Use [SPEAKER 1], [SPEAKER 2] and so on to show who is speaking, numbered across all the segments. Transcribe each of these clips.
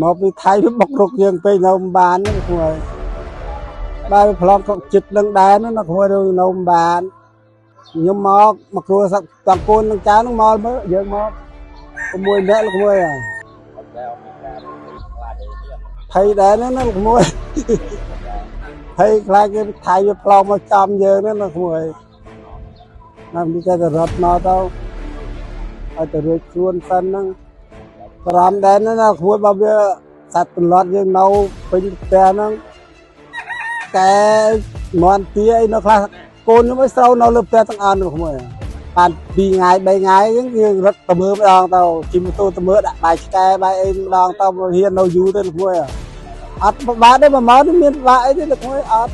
[SPEAKER 1] មកពីថៃវាបុករុកយើងពេកនៅមិនបានទេក្មួយបើប្លង់ក៏ចិត្តនឹងដែរណាក្មួយនៅមិនបានខ្ញុំមកមកគ្រួសារតាំងកូននឹងចៅនឹងមកមើលយើងមក6នាក់លោកក្មួយភ័យដែរណាលោកក្មួយភ័យខ្លាចគេថៃវាប្លង់មកចំយើងណាក្មួយណាមានតែរត់មកទៅឲ្យទៅរួចខ្លួនសិនហ្នឹងបារម្ភដែរណាក្មួយបើវាសត្វទន្លត់យើងនៅពេញផ្ទះហ្នឹងកែមន់ទាអីនៅខ្លះកូនខ្ញុំឲ្យស្រូវនៅលើផ្ទះទាំងអស់នោះក្មួយបាន2ថ្ងៃ3ថ្ងៃហ្នឹងយើងរត់ទៅមើលម្ដងទៅជិះម៉ូតូទៅមើលដាក់បាយឆ្កែបាយអីម្ដងទៅហ៊ាននៅយូរទៅក្មួយអត់ពិបាកទេមួយម៉ោងនេះមានពិបាកអីទេក្មួយអត់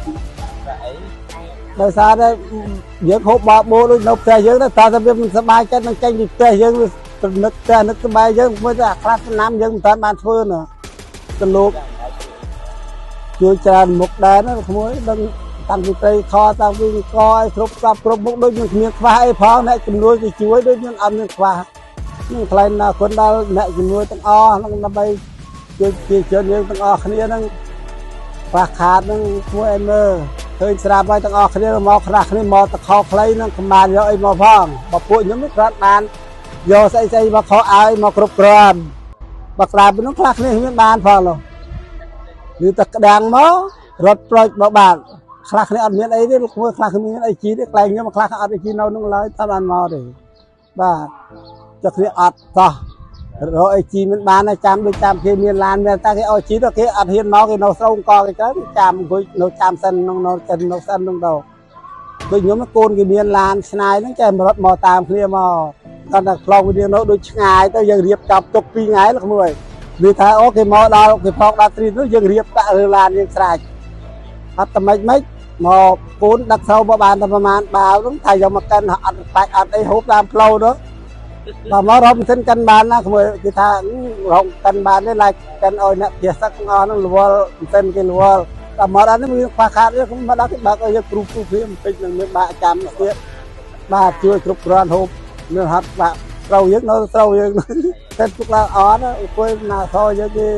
[SPEAKER 1] ដោយសារតែយើងហូបបបោដូចនៅផ្ទះយើងតែតែវាមិនសប្បាយចិត្តនឹងចេញពីផ្ទះយើងវាត្រនឹកផ្ទះនឹកសប្បាយយើងមើលតែអាខ្លះឆ្នាំយើងមិនតាន់បានធ្វើណាទៅលោកជួយច្រើនមុខដែរណាក្មួយដឹងតាំងពីត្រីខតាំងពីកឲ្យគ្រប់សពគ្រប់មុខដូចមិនគ្មានខ្វះអីផងអ្នកជំនួយគេជួយដូចមិនអត់មានខ្វះនឹងថ្លែងណាគុណដល់អ្នកជំនួយទាំងអស់នឹងដើម្បីជួយជាជនយើងទាំងអស់គ្នានឹងខ្វះខាតនឹងក្មួយឲ្យមើលឃើញស្រាប់ហើយទាំងអស់គ្នាមកខ្លះគ្នាមកតខខ្លីនឹងកម្បានយកអីមកផងបើពួកខ្ញុំនេះគ្រាន់បានយកស្អីស្អីមកខោឲ្យមកគ្រប់គ្រាន់បើក្រៅពីនោះខ្លះគ្នាគ្មានបានផងនោះឬតែក្តាំងមករត់ប្រូចមកបាទខ្លះគ្នាអត់មានអីទេលោកមួយខ្លះគ្នាមានអីជីទេកន្លែងខ្ញុំខ្លះអត់អីជីនៅនោះឡើយតើបានមកទេបាទចុះគ្នាអត់សោះរកអីជីមិនបានទេចាំដូចចាំគេមានឡានមានតែគេឲ្យជីទៅគេអត់ហ៊ានមកគេនៅស្រុកកគេទៅចាំអង្គុយនៅចាំសិនក្នុងនៅចិននៅសិនក្នុងទៅដូចខ្ញុំកូនគេមានឡានឆ្នៃហ្នឹងចេះមករត់មកតាមគ្នាមកគាត់តែខ្លងវានៅដូចឆ្ងាយទៅយើងរៀបចំទុក2ថ្ងៃលោកមួយវាថាអូគេមកដល់គេផោកដល់ត្រីនោះយើងរៀបដាក់លើឡានយើងស្រេចអត់តែម៉េចម៉េចមកកូនដឹកស្រូវមកបានតែប្រហែលបាវហ្នឹងថាយកមកកិនអត់បាច់អត់អីហូបតាមផ្លូវនោះបើមករកម៉ាស៊ីនកិនបានណាក្មួយគេថារកកិនបានទេឡាយកិនឲ្យអ្នកភាសឹកទាំងអស់ហ្នឹងរវល់ម៉ាស៊ីនគេរវល់តែមកដល់នេះមានខ្វះខាតទេមកដល់គេបើកឲ្យយើងគ្រូគ្រូព្រាមពេចនឹងមានបាក់ចាំទៀតបាទជួយគ្រប់គ្រាន់ហូបមានហាត់បាក់ត្រូវយើងនៅត្រូវយើងតែទុកឡើងអត់អង្គុយណាថយើងគេ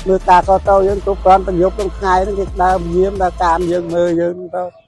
[SPEAKER 1] មើលតាក៏ត្រូវយើងគ្រប់គ្រាន់ទាំងយប់ទាំងថ្ងៃហ្នឹងគេដើមយាមដើរតាមយើងមើលយើងទៅ